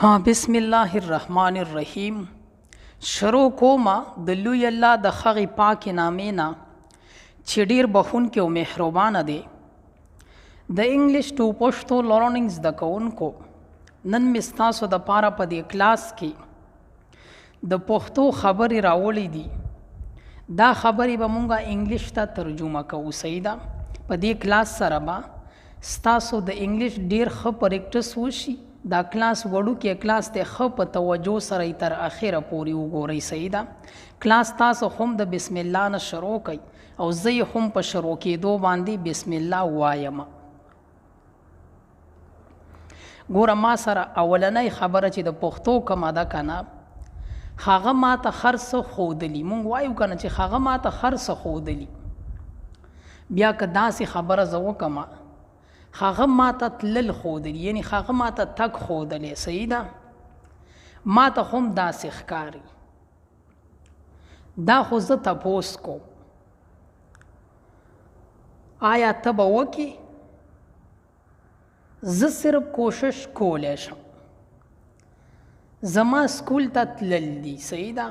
ها بسم الله الرحمن الرحیم. شروع کومه د لوی الله د هغې پاکې نامې نه چې ډیر بخښونکی او مهربانه دی. د انګلیش ټو پښتو لرننګ زده کوونکو، نن مې ستاسو دپاره په دې کلاس کې د پښتو خبرې راوړې دي. دا خبرې به مونږه انګلیش ته ترجمه کوو، صحیح ده؟ په دې کلاس سره به ستاسو د انګلیش ډیر ښه پریکټس وشي. دا کلاس وړوکی کلاس دی، ښه په توجه سره یې تر اخره پورې وګورئ، صحیح ده؟ کلاس تاسو هم د بسم الله نه شروع کړئ او زه یې هم په شروع کېدو باندې بسم الله وایم. ګوره، ما سره اولنۍ خبره چې د پښتو کومه ده که نه، هغه ما ته هر څه ښودلي. مونږ وایو که نه چې هغه ما ته هر څه ښودلي. بیا که داسې خبره زه وکړم، هغه ما ته تلل ښودلي، یعنی هغه ما ته تګ ښودلی، صحیح ده؟ ما ته هم داسې ښکاري. دا خو زه تپوس کوم، آیا ته به وکې؟ زه صرف کوشش کولی شم. زما سکول ته تلل دي، صحیح ده؟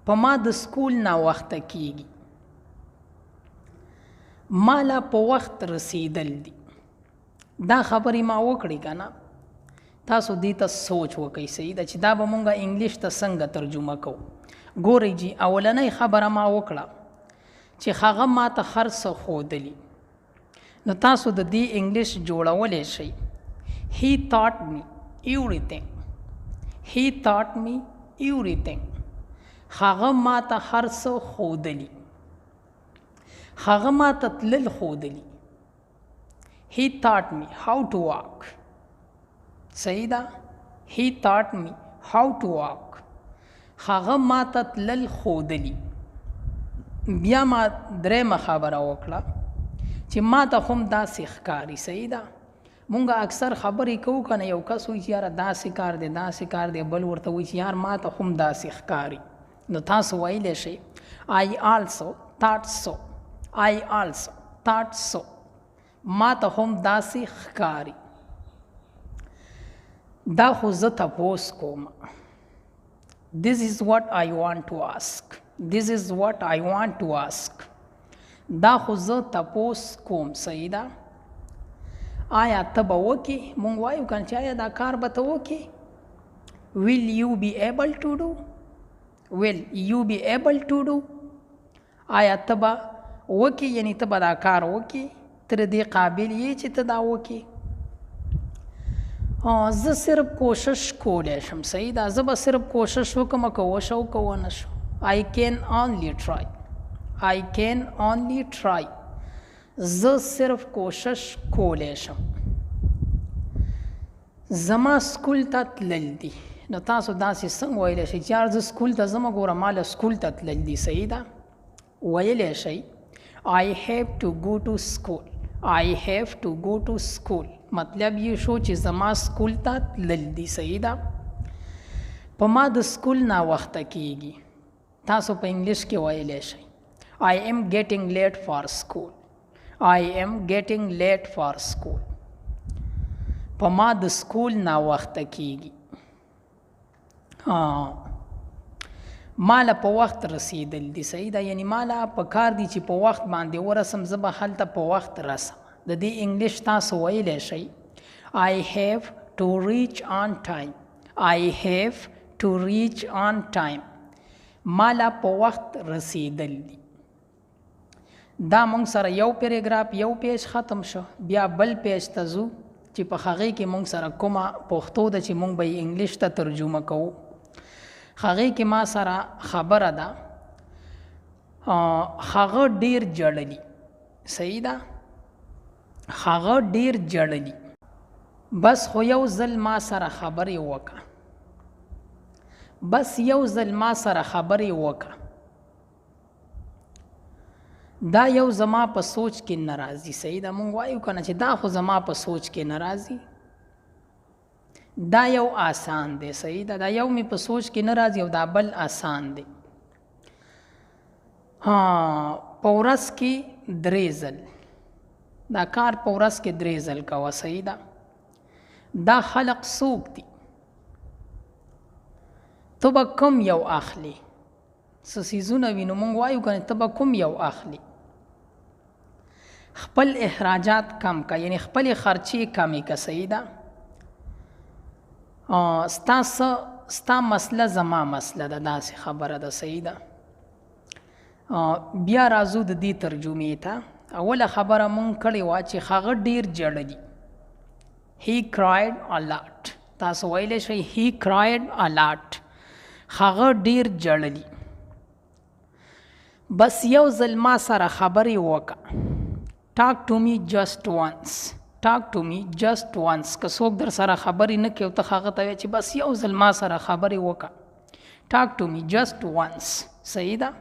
په ما د سکول ناوخته کیږي. ما لا په وخت رسیدل دي. دا خبرې ما وکړې که نه، تاسو دې ته سوچ وکړئ، صحیح ده، چې دا به مونږ انګلیش ته څنګه ترجمه کوو. ګورئ جي، اولنۍ خبره ما وکړه چې هغه ما ته هر څه ښودلي، نو تاسو د دې انګلیش جوړولی شئ: He taught me everything. He taught me everything. هغه ما ته هر څه ښودلي. هغه ما ته تلل ښودلي. He taught me how to walk. صحیح ده؟ He taught me how to walk. هغه ما ته تلل ښودلي. بیا ما درېیمه خبره وکړه چې ما ته هم داسې ښکاري، صحیح ده؟ مونږ اکثر خبرې کوو که نه، یو کس وایي چې یاره داسې کار دی، داسې کار دی، بل ورته وایي چې یار ما ته هم داسې ښکاري. نو تاسو ویلی شئ: I also thought so. I also thought so. ما ته هم داسې ښکاري. دا خو زه تپوس کوم. This is what I want to ask. This is what I want to ask. دا خو زه تپوس کوم، صحیح ده؟ آیا ته به وکې؟ مونږ وایو که نه چې آیا دا کار به ته وکې؟ Will you be able to do? Will you be able to do? آیا ته به وکې، یعنی ته به دا کار وکې، ته د دې قابل یې چې ته دا وکې؟ زه صرف کوشش کولی شم، صحیح ده؟ زه به صرف کوشش وکړم، که وشو که ونه شو. I can only try. I can only try. زه صرف کوشش کولی شم. زما سکول ته تلل دي. نو تاسو داسې څنګه ویلی شئ چې یار زه سکول ته ځم، ګوره ما له سکول ته تلل دي؟ صحیح ده؟ ویلی شئ: I have to go to school. I have to go to school. مطلب یې شو چې زما سکول ته تلل دي، صحیح ده؟ په ما د سکول ناوخته کیږي. تاسو په انګلیش کې ویلی شئ: I am getting late for school. I am getting late for school. په ما د سکول ناوخته کیږي. ما له په وخت رسیدل دي، صحیح ده؟ یعنی ما له په کار دي چې په وخت باندې ورسم، زه به هلته په وخت رسم. د دې انګلیش تاسو ویلی شئ: I have to reach on time. I have to reach on time. ما له په وخت رسیدل دي. دا مونږ سره یو پیراګراف، یو پیج ختم شو. بیا بل پیج ته ځو چې په هغې کې مونږ سره کومه پښتو ده چې مونږ به یې انګلیش ته ترجمه کوو. هغې کې ما سره خبره ده، هغه ډیر ژړلي، صحیح ده؟ هغه ډیر ژړلي. بس خو یو ځل ما سره خبرې وکړه. بس یو ځل ما سره خبرې وکړه. دا یو زما په سوچ کې نه راځي، صحیح ده؟ مونږ وایو که نه چې دا خو زما په سوچ کې نه راځي. دا یو آسان دی، صحیح ده؟ دا یو مې په سوچ کې نه راځي او دا بل آسان دی. ها، په ورځ کې درې ځل دا کار، په ورځ کې درې ځل کوه، صحیح ده؟ دا خلق څوک دي؟ ته به کوم یو اخلي؟ څه څیزونه وي نو مونږ وایو کنه ته به کوم یو اخلي؟ خپل اخراجات کم که، یعنی خپل خرچې کمې که. صحیح ده. ستا څه، ستا مسله زما مسله ده، داسې خبره ده. صحیح ده. بیا راځو د دې ترجمې ته. اوله خبره مونږ کړې وه چې هغه ډیر ژړلي، he cried a lot. تاسو ویلی شئ he cried a lot، هغه ډیر ژړلي. بس یو ځل ما سره خبرې وکړه، talk to me just once. Talk to me just once. که څوک در سره خبرې نه کوي، ته هغه ته وایې چې بس یو ځل ما سره خبرې وکړه، talk to me just once. صحیح ده.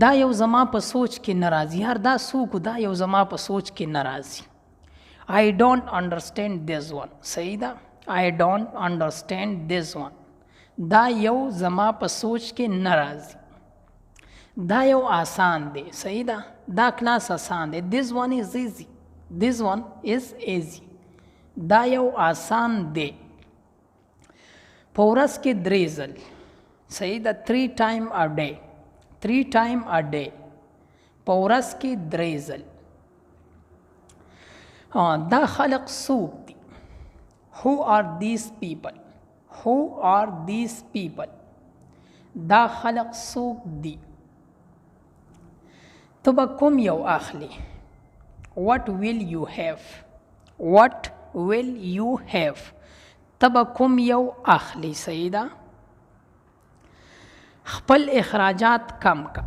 دا یو زما په سوچ کې نه راځي. یار دا څوک، دا یو زما په سوچ کې نه راځي. I don't understand this one. صحیح ده. I don't understand this one. دا یو زما په سوچ کې نه راځي. دا یو آسان دی. صحیح ده. دا کلاس آسان دی. This one is easy. This one is easy. دا یو آسان دی. په ورځ کې درې ځل. صحیح ده. Three time a day. Three time a day. په ورځ کې درې ځل. دا خلق څوک دي؟ Who are these people? Who are these people? دا خلق څوک دي؟ ته به کوم یو اخلي؟ What will you have? What will you have? ته به کوم یو اخلي؟ صحیح ده. خپل اخراجات کم که.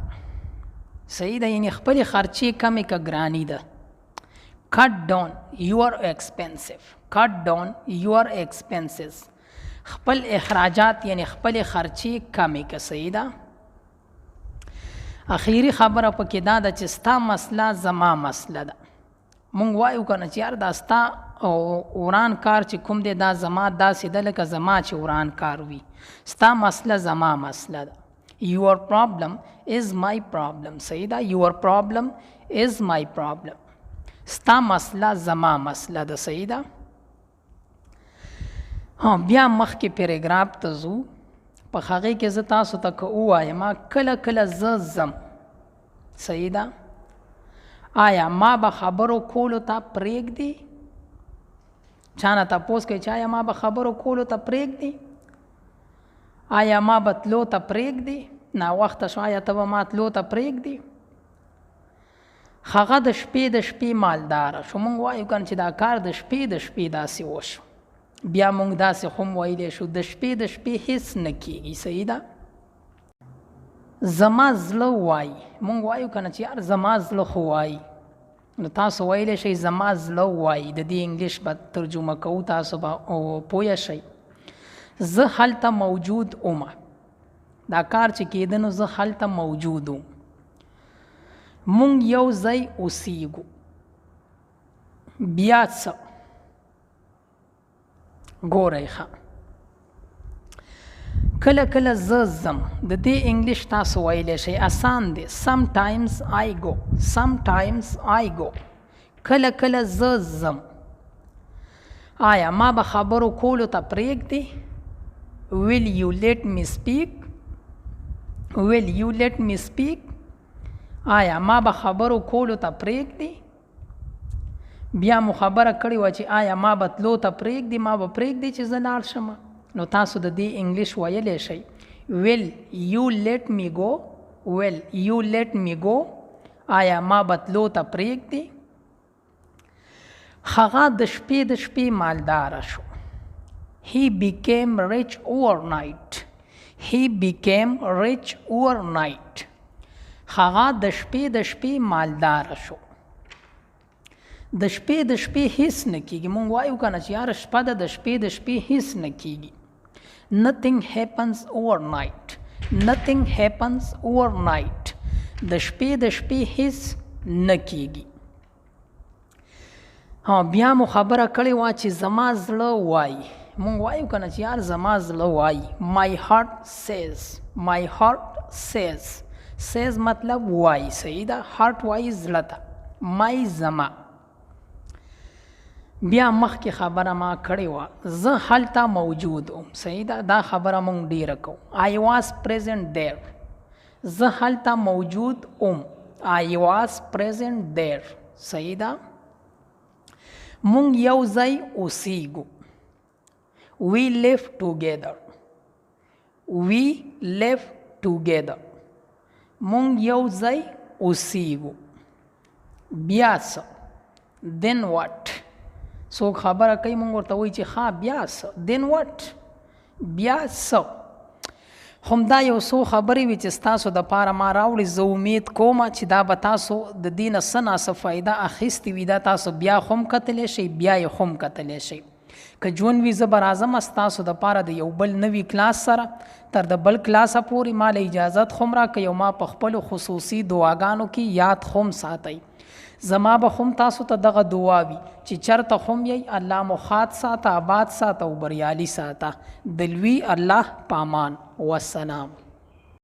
صحیح ده، یعنی خپل خرچې کمې که، ګرانی ده. Cut down your expensive. Cut down your expenses. خپل اخراجات یعنی خپل خرچې کمې که. صحیح ده. اخیری خبره پکې دا ده چې ستا مسله زما مسله ده. مونږ وایو که نه چې یار دا ستا وران کار چې کوم دی دا زما داسې ده لکه زما چې وران کار وي. ستا مسله زما مسله ده. Your problem is my problem. صحیح ده. Your problem is my problem. ستا مسله زما مسله ده. صحیح ده. ها، بیا مخکې پیراګراف ته ځو. په هغې کې زه تاسو ته که ووایم کله کله زه ځم. صحیح ده. آیا ما به خبرو کولو ته پرېږدي؟ چا نه تپوس کوي چې آیا ما به خبرو کولو ته پرېږدي؟ آیا ما به تلو ته پرېږدي؟ ناوخته شو، آیا ته به ما تلو ته پرېږدي؟ هغه د شپې د شپې مالداره شو. مونږ وایو کنه چې دا کار د شپې د شپې داسې وشو. بیا مونږ داسې هم ویلی شو د شپې د شپې هیڅ نه کیږي. صحیح ده. زما زړه وایي. مونږ وایو کنه چې یار زما زړه خو وایي، نو تاسو ویلی شئ زما زړه وایي. د دې انګلیش به ترجمه کوو، تاسو به پوه شئ. زه هلته موجود وم، دا کار چې کېده نو زه هلته موجود وم. مونږ یو ځای اوسیږو. بیا څه ګورئ ښه، کله کله زه ځم. د دې انګلیش تاسو ویلی شئ، اسان دی. Sometimes I go. Sometimes I go. کله کله زه ځم. آیا ما به خبرو کولو ته پرېږدي؟ Will you let me speak? Will you let me speak? آیا ما به خبرو کولو ته پرېږدي؟ بیا مو خبره کړې وه چې آیا ما به تلو ته پرېږدي، ما به پرېږدي چې زه لاړ شم؟ نو تاسو د دې انګلیش ویلی شئ Will you let me go? Will you let me go? آیا ما به تلو ته پرېږدي؟ هغه د شپې د شپې مالداره شو. He became rich overnight. He became rich overnight. هغه د شپې د شپې مالداره شو. د شپې د شپې هیڅ نه کیږي. مونږ وایو که نه چې یاره شپه ده، د شپې د شپې هیڅ نه کیږي. Nothing happens overnight. Nothing happens overnight. د شپې د شپې هیڅ نه کیږي. ها، بیا مو خبره کړې وه چې زما زړه وایي. مونږ وایو که نه چې یار زما زړه وایي. My heart says. My heart says. Says مطلب وایي. صحیح ده. Heart وایي زړه ته. My زما. بیا مخکې خبره ما کړې وه، زه هلته موجود وم. صحیح ده، دا خبره مونږ ډیره کوو. I was present there. زه هلته موجود وم. I was present there. صحیح ده. مونږ یو ځای اوسیږو. We live together. We live together. مونږ یو ځای اوسیږو. بیا څه؟ Then what؟ څوک خبره کوي، مونږ ورته وایو چې ښه بیا څه؟ Then what؟ بیا څه؟ همدا یو څو خبرې وي چې ستاسو د پاره ما راوړي. زه امید کوم چې دا به تاسو د دې نه څه ناڅه فایده اخیستې وي. دا تاسو بیا هم کتلی شئ، بیا یې هم کتلی شئ. که ژوند وي، زه به راځم ستاسو د پاره د یو بل نوي کلاس سره. تر د بل کلاسه پورې ما له اجازت هم راکړئ او ما په خپلو خصوصي دعاګانو کې یاد هم ساتئ. زما به هم تاسو ته دغه دعا وي چې چرته هم یئ، الله مو ښاد ساته، آباد ساته او بریالي ساته. د لوی الله پامان. والسلام.